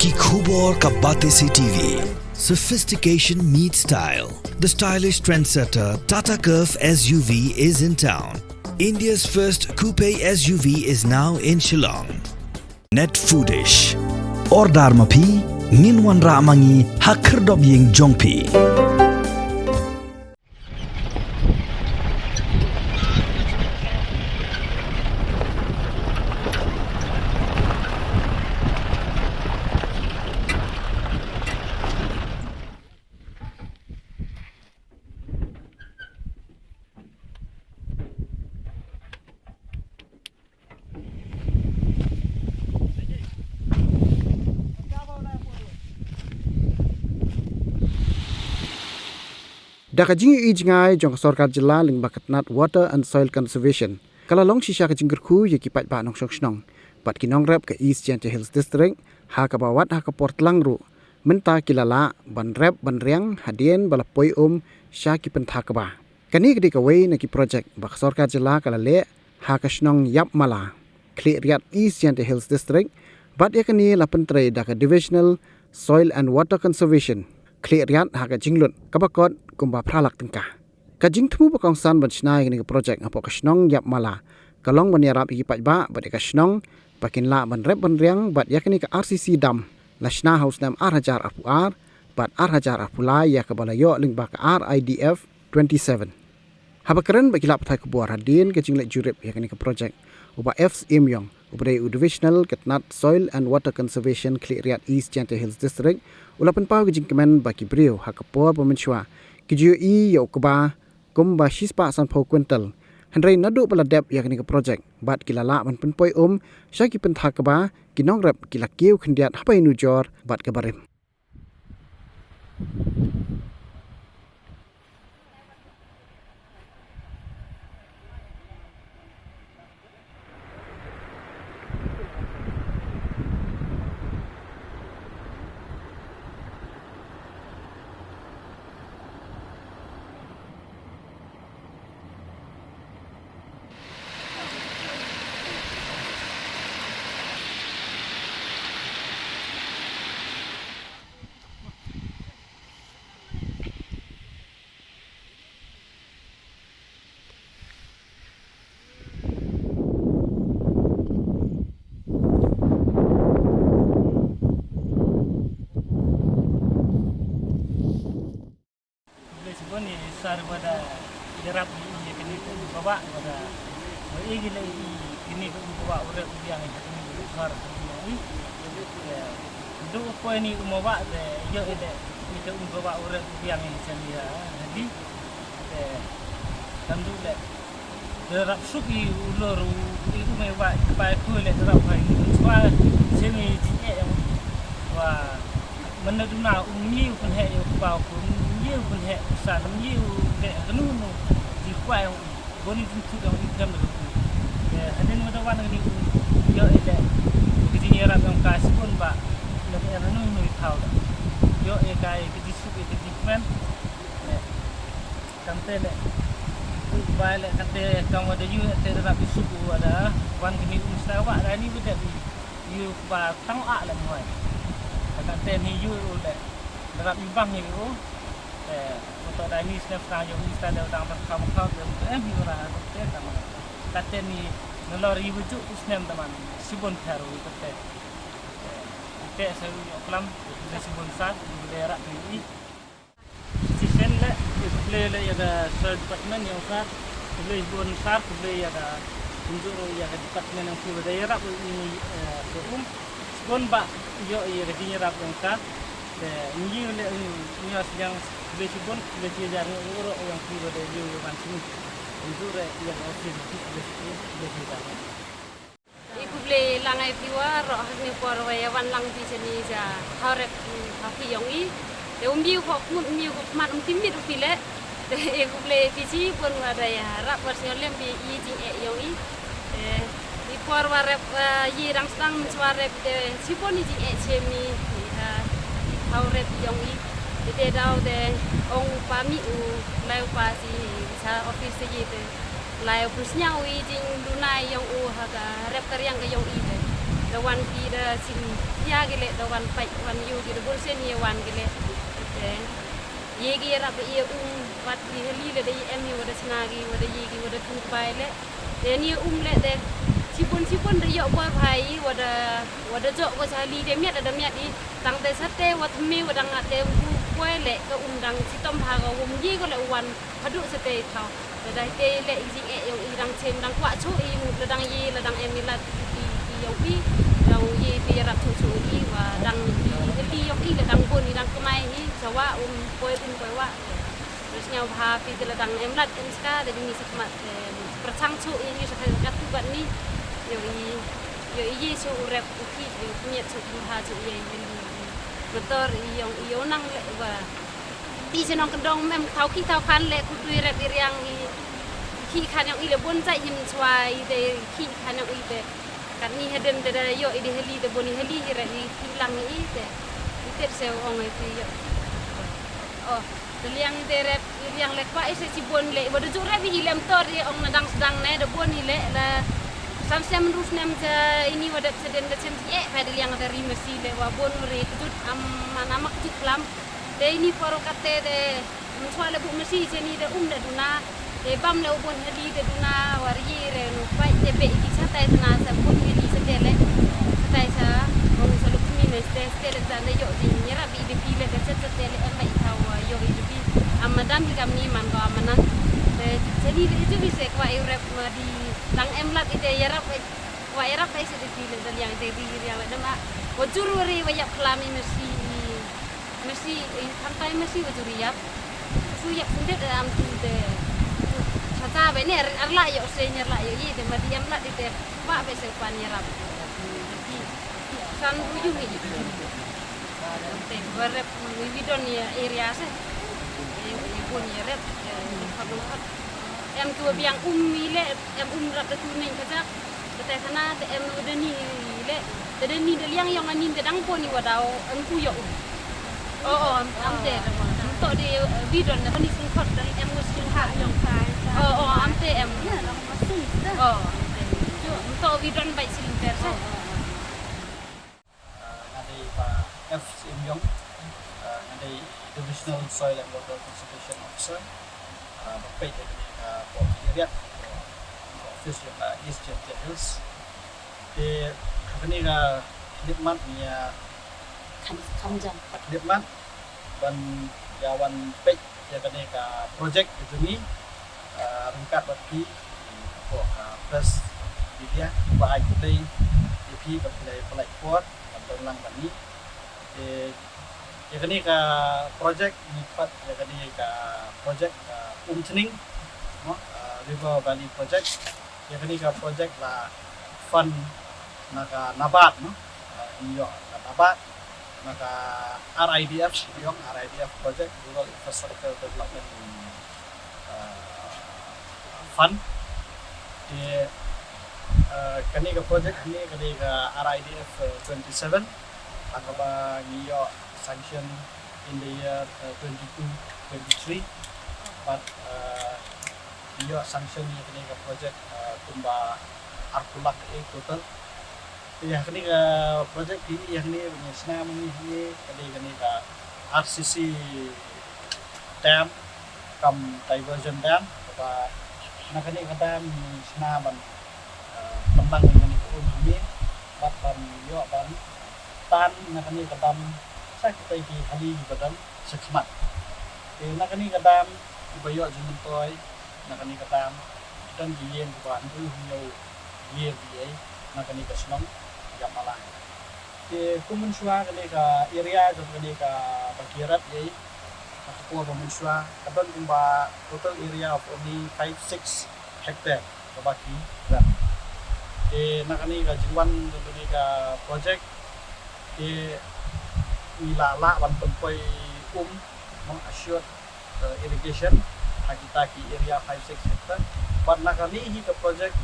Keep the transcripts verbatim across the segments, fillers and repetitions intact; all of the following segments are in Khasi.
Ki khubor ka Batesi T V. Sophistication meets style. The stylish trendsetter Tata Curvv S U V is in town. India's first coupe S U V is now in Shillong. Net Foodish. Order ma phi, ngin wanrah ma ngi ha khyrdop ïing jong phi. Da ka jingïohi jngai jong ka sorkar jylla lyngba ka tnat Water and Soil Conservation, ka la long shisha ka jingkyrkhu ïa ki paidbah nongshong shnong bad ki nongrep ka East Jaintia Hills District, ha kaba wat ha ka por tlang ruh mynta ki la lah ban rep ban riang hadien ba la poi um sha ki pynthakba. Kane ka dei kawei na ki projek ba ka sorkar jylla ka la leh ha ka shnong Yapmala, Khliehriat, East Jaintia Hills District, bad ïa kane la pyntrei da ka Divisional Soil and Water Conservation Khliehriat ha ka jinglut kaba kot kumba phra lak tyngka. Ka jingthmu ba kongsan ban shna ïa kane ka projek hapoh ka shnong Yapmala ka long ban ïarap ïa ki paidbah bad ïa ka shnong ba kin lah ban rep ban riang bad ïa kane ka R C C dam la shna ha u snem ar hajar arphew ar bad ar hajar arphew lai ïa kaba la ïoh lyngba ka R I D F twenty-seven. Haba kren bad ki lad pathai khubor hadien ka jingleit jurip ïa kane ka projek, u Bah F Syiem Ïong, uba dei u Divisional ka tnat Soil and Water Conservation Khliehriat, East Jaintia Hills District, u la pynpaw ka jingkmen ba ki briew ha ka por ba mynshuwa ki ju ïohi ïa u kba kumba shispah sanphew kwintal. Hynrei naduh ba la dep ïa kane ka projek bad ki la lah ban pynpoi um sha ki pynthakba, ki nongrep ki la kiew khyndiat haba ïanujor bad ka barim. Khublei shibun ïa i sar ba da ïarap ïa i ïa kane ka um kaba, ba da, ba ïa i la ïa i kane ka um kaba u rep u biang ïa kane ka um kaba u biang ïa i. Te du u poi ni um kaba te ïoh i te ïa ka um kaba u rep u biang ïa i shen ïa hadi. Te kam du le. Te rap suk i u lor u i u mei wa i bai ku le te rap hai. Wa sien i jin e yang wa. Mana duna u ngi u pun he u pa u ngi u pun he san ngi u ke kanu nu. Di kwa yang boni jin tu yang i kam da ku. Ya hadin ma da wan ni u yo i le. Ki jin ya rap yang ka sipun ba. Le ke kanu nu i thau da. Yo i kai ki jin suk i ki jin kmen. Kante le. Bai le kante kam wa da yu te da rap i suk wa da wan kini um sta wa da ni bede yu ba tang a le moi. Kante ni yu le da rap i bang yu. Eh, untuk da ni snem sa yu ni sta le dang ban kam kam le eh yu ra te tama. Kante ni nalor yu ju snem taman sibun tharu kante. Te sa yu klam le sibun sa le rap ni. Shisien le, khublei le ïa ka Soil Department ïa u sar, khublei shibun sar, khublei ïa ka kumjuh ruh ïa ka department ïong phi ba da ïarap ïa ngi, eh, ka um. Shibun ba ïoh ïa ka jingïarap ïong sar. Te ngi le ngi ïa sliang khublei shibun, khublei shi hajar ngi ruh ïong phi ba da ïoh ïa ban sni. Kumjuh ruh ïa ka office khublei shibun, khublei shi hajar. I khublei lang ai phi waroh ha kane por wa ïa wan lang phi shane sha thaw rep, mm, ha phi ïong i. Te um biew khok mut um biew khok mat um tim mit u phi le. Te i khublei phi shibun wa da ïa rap war sñiaw lem phi i jingeh ïong i. Te i por wa rep, ah, i dang sdang mynshwa rep te shibun i jingeh shem i, i, ah, i thaw rep ïong i. Te te daw te ong u pa mi u lai u pa shi sha office te i te. Lai u pynsñiaw i jingduna ïong u ha ka rep ka riang ka ïong i te. Da wan ki da sien ïa ki leh, da wan peit wan ïoh ki da bun sien ïa wan ki leh. Te ïa ki ïarap ïa um wat ki hali leh da ïa em ïa wa da sna ki wa da ïa ki wa da tu bai leh. Te ni um leh te sibun sibun da ïoh bor bha ïa wa da wa da jok wa sa hali te miat da miat i tang te sa te wa thymme wa da ngat te u poi leh ka um dang sitom bha ka um ïa ka leh wan haduh sa te thaw. Lada te leh i jingeh ïong i dang chem dang kwah chuh i mut la dang ïe la dang em i lad i i ïong i dang ïe te ïarap chuh chuh i wa dang i heli ïong i la dang bun i dang kmai i chawa um poi um poi wa. Terus ñiaw bha phi te la dang em lad em ska da jingïasakmat te pyrchang chuh i i sa ka tu bat ni. Ïong i ïong i ïe chuh u rep u ki ïong miat chuh i bha chuh i ïe i heli. Motor i ïong i ïong nang leh wa. Pi shnong kyndong mem thaw ki thaw khan leh ku tui rep i riang i ki khan ïong i leh bun sa i mynshuwa i te ki khan ïong i te. Katni hadem te da ïoh i te heli te bun i heli i rep i ki lang i te. I te se ong i te ïoh. Oh, te liang i te rep i riang leh kwah i se chibun leh wa da ju rep i leh motor i ong na dang sdang ne da bun i leh la. San sem rus nem cha ini wa dep seden da chem eh pa te liang te ri masi leh wa bun ri kjut am mana mak kjut lam. Te ini poro kate te mynshuwa le bu masi jeni te um le duna. Te bam le u bun heli te duna wa ri re nu pai te be ki sa tai tna sa bun heli sa te le. Sa tai sa bun sa lu kumi ne ste ste le sa le yo jing ïarap i de pi le te sa sa te le em bai thaw wa yo i de pi. Am madam hi kam ni man ko am nan. Te jeni le ju i se kwah i rep ma di dang em lad i te ïarap wa ïarap i se de pi le da liang de ri ri wa da ma. Wa jur wa ri wa ïap klam i masi. Masi i khamtai masi wa juri ïap. Su ïap sendit am tu de. Sa sa be ne ar la yo se ne ar la yo i de ma di am la di de. Ba be se pan ïarap. San bu yu mi. Te wa rep mi bidon ya area se. I bun ya rep. Em tu biang um mi le em um rap da tu ning kajak. Kata khana te em wa da ni le. Te da ni da liang yong anin te dang poni wa dau em ku yo um. Oh oh am am te. Am to de bidon da ni sing khot da em wa sing ha yong kai. Oh oh am te em. Oh am te. Am to bidon bai sing ter sa. Nga dei pa F Siem Yong. Nga dei Divisional Soil and Water Conservation Officer. Ba peit ïa kane ka pok area, office jong ka East Jaintia Hills. Te ha kane ka khlieh mat ngi ïa kham jam. Khlieh mat ban ïa wan peit ïa kane ka project ka jong ngi ryngkat bad phi. Ko ka press media ba ai khublei ïa phi ba phi la pynlait por ban don lang bad ngi. Te ïa kane ka project ngi pat ïa kane ka project ka Umtning, no, River Valley Project. Ïa kane ka project la fund na ka NABARD, no. Ngi ïoh ka NABARD, na ka R I D F, ngi ïoh R I D F project, Rural Infrastructure Development Fund. Te kane ka project kane kane ka R I D F twenty seven, ha kaba ngi ïoh sanction in the year twenty two twenty three. But ngi ïoh sanction ïa kane ka project kumba arphew lak eh total. Ïa kane ka project ki ïa kane ngi sna ma ngi hangne ka dei kane ka R C C dam kam diversion dam, kaba na kane ka dam ngi sna ban pynlang ïa kane ka um hangne bad ban ïoh ban tan na kane ka dam sa kitai ki hali kiba don sa khmat. Te na kane ka dam kiba ïoh jingmyntoi na kane ka dam don ki ïing kiba hynriew hynñiew ïing ki ei na kane ka shnong Ïapmalang. Te kum mynshuwa kane ka area jong kane ka ba ki rep ei ha ka por ba mynshuwa ka don kumba total area of only five six hectare kaba ki rep. Te na kane ka jingwan jong kane ka project te ngi la lah ban pynpoi um, no, assured irrigation ha kita ki area five six hectare. Bad na kane hi ka project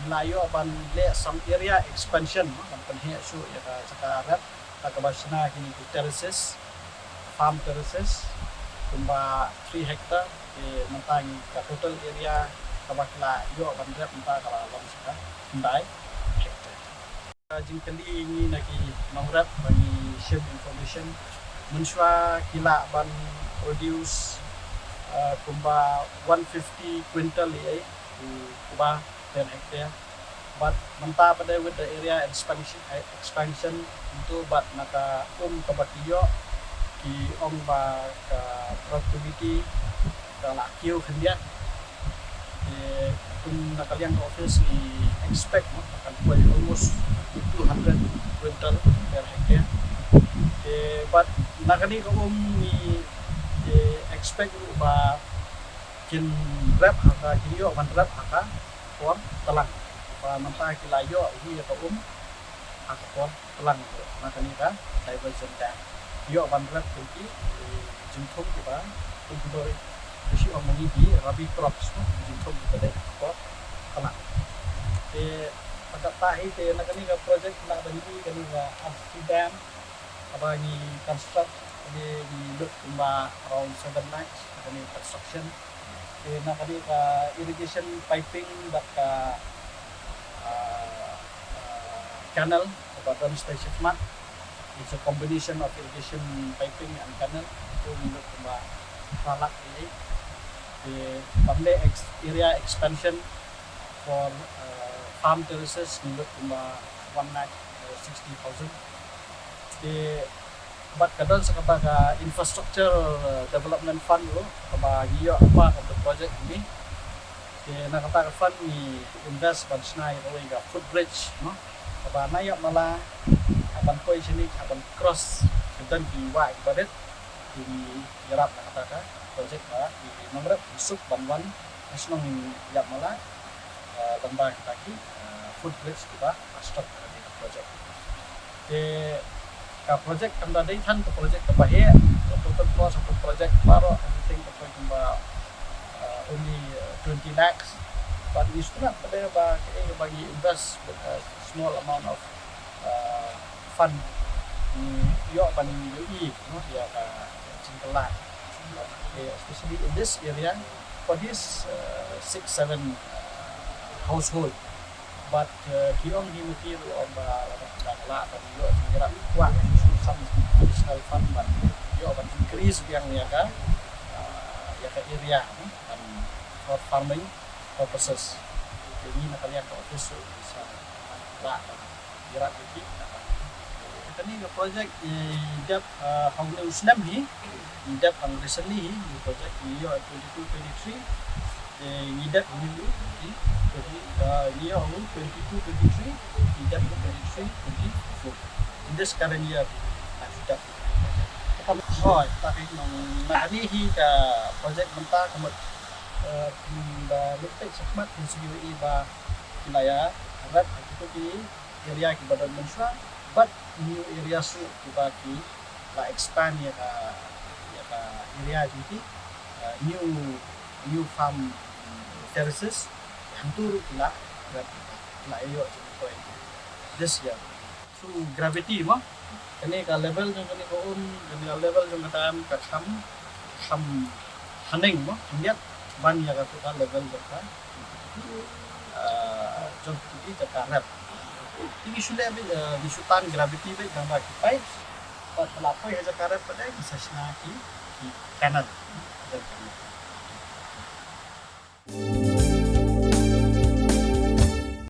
ngi la ïoh ban leh some area expansion, no, ban pynheh shuh ïa ka jaka rep ha kaba shna kine ki terraces, farm terraces kumba three hectare. Te mynta ngi ka total area kaba ki la ïoh ban rep mynta ka la long sa ka khyndai hectare. Jingkylli ngi na ki nongrep ba ngi shim information, mynshuwa ki lah ban produce, uh, kumba one fifty quintal ïa u kuba per hectare. But mynta pat de with the area expansion, eh, expansion, to bad na ka um kaba ki ïoh, ki ong ba ka productivity ka la kiew khyndiat. Te kum na ka liang ka office ngi expect, no, ba kan poi almost two hundred quintal per hectare. Te bad na kane ka um ngi, te expect ruh ba kin rep ha ka, kin ïoh ban rep ha ka por tlang. Ba mynta ki la ïoh hi ïa ka um ha ka por tlang ruh na kane ka diversion dam. Ïoh ban rep kum ki, eh, jingthung kiba, kum kiba, eh, shi ong ma ngi ki rabi crops, no, jingthung kiba dei ha ka por tlang. Te, ha kata hi te na kane ka project na kane, kane ka Arsi Dam, kaba ngi construct, kane ngi lut kumba around seven lakhs, kane construction. Te na kane ka irrigation piping bad ka, ah, ah, canal, kaba don sha Shakmat. It's a combination of irrigation piping and canal. Te ngi lut kumba phra lakh ïa. Te ban leh ex-, area expansion for, uh, farm terraces ngi lut kumba one lakh sixty thousand. Te bad ka don sa kata ka infrastructure, uh, development fund ruh kaba ngi ïoh part of the project ni. Te na kata ka fund ngi invest ban shna ïa kawei ka footbridge, no, kaba na Ïapmala, ha ban poi shane, ha ban cross, ka don ki wah kiba rit. Te ngi ïarap na kata ka project ba ki nongrep suk ban wan ha shnong Ïapmala, eh, lyngba kita ki, eh, footbridge kiba construct ha kane ka project. Te ka project kam da dei than ka project kaba heh, ka total cost of the project baroh, everything, ka project kaba, eh, only, eh, twenty lakhs. But ngi sngewthuh pat de ba kaei kaba ngi invest with a small amount of, eh, fund, ngi ïoh ban ïohi, no, ïa ka jingkylla. Okay, especially in this area, for this, uh, six, seven, uh, household. But, uh, ki ong hi mati ruh ong ba la, la, la, la, ban ïoh jingïarap kwah some additional fund ban ïoh ban increase biang ïa ka, uh, ïa ka area, no, ban for farming purposes. Te ngi na ka liang ka office ruh sa la, la, ïarap ïa ki. Kane ka project, eh, dep, eh, ha une u snem hi, dep hangta recently hi, u project ngi ïoh twenty-two twenty-three, eh, ngi dep ha une u, eh, twenty, eh, ngi ïoh ha une u twenty-two twenty-three, ngi dep ha une u twenty-three twenty-four. In this current year, ngi dep. Hooid, ta hi nong, na kane hi ka project mynta ka mut, eh, ba lut peit shakhmat, phin sa ïohi ba ki la ïa rep ha kito ki area kiba don mynshuwa, bad new area shuh kiba ki la expand ïa ka, ïa ka area jong ki, uh, new, new farm terraces, hangto ruh ki la, ki la ïoh jingpoi this year. Through gravity mo, kane ka level jong kane ka um, kane ka level jong ka dam ka kham, kham haneng mo, khyndiat ban ïa kato ka level jong ka, ah, jong kito ki jaka rep. Te ngi shu leh beit, eh, ngi shu tan gravity beit tang ba ki pipes. Bad ba la poi ha jaka rep pat de ngi sa shna ki, ki canal. Canal.